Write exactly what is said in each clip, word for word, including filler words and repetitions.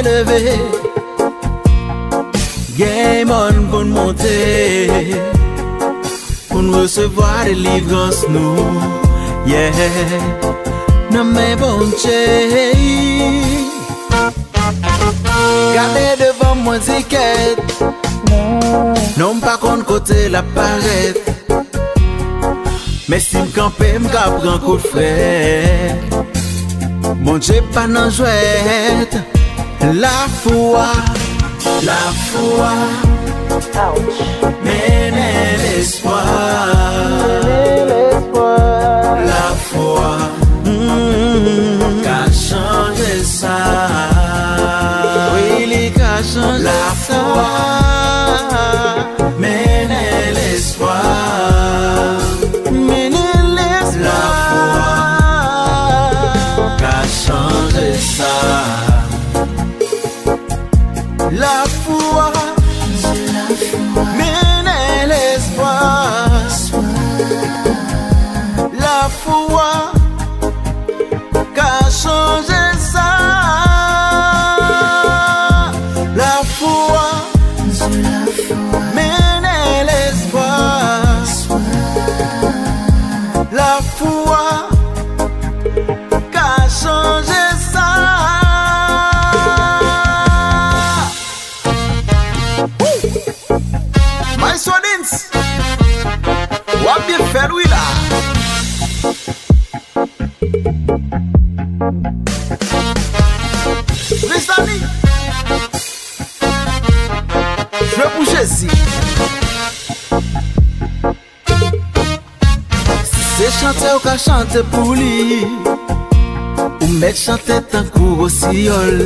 Leve, gen mòn pou n monte, pou n resevwa delivrans nou. Yeah, nan men Bondye. Gade devan mwen di kèt. Non, m pa konn kote l ap parèt. Men si m kanpe, m ka pran kout frèt. Bondye pa nan jwèt. Lafwa, lafwa, mennen lespwa. Lafwa, mm, ka chanje sa. Wi, li ka chanje sa. Lafwa, mennen lespwa. Mennen lespwa. Lafwa ka chanje sa. Lafwa, mennen lespwa. Lafwa ka chanje sa. Lafwa, mennen lespwa. Lafwa ka chanje sa. Woo! Maestro Dins, w ap byen fè l wi la. Rizani, jwe pou Jezi. Si se chante ou ka chante pou li, ou mèt chante tankou wosiyòl.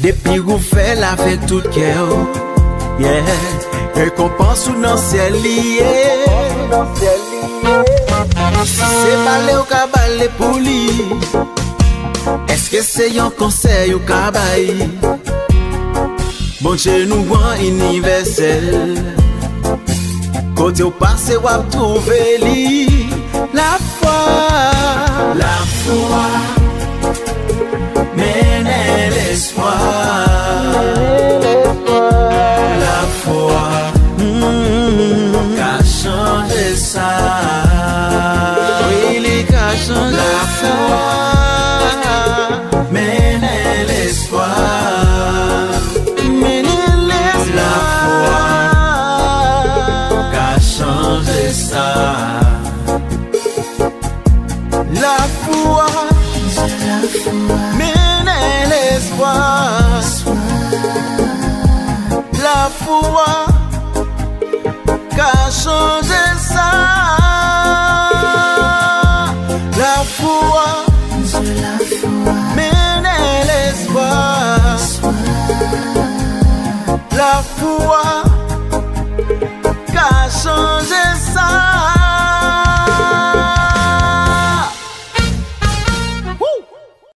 Depi ou fè l avèk tout kè w, yeah, rekonpans ou nan syèl li ye. Si se bale ou ka bale pou li, èske se yon konsèy ou ka bay? Bondye nou an inivèsèl. Kote w pase, w ap twouve li. Lafwa. Lafwa. Mennen lespwa. Lafwa. Mm, ka chanje sa. Wi, li ka chanje sa. Lafwa. Mennen lespwa. Mennen lespwa. Lafwa ka chanje sa. Lafwa. Mennen lespwa. Lafwa ka chanje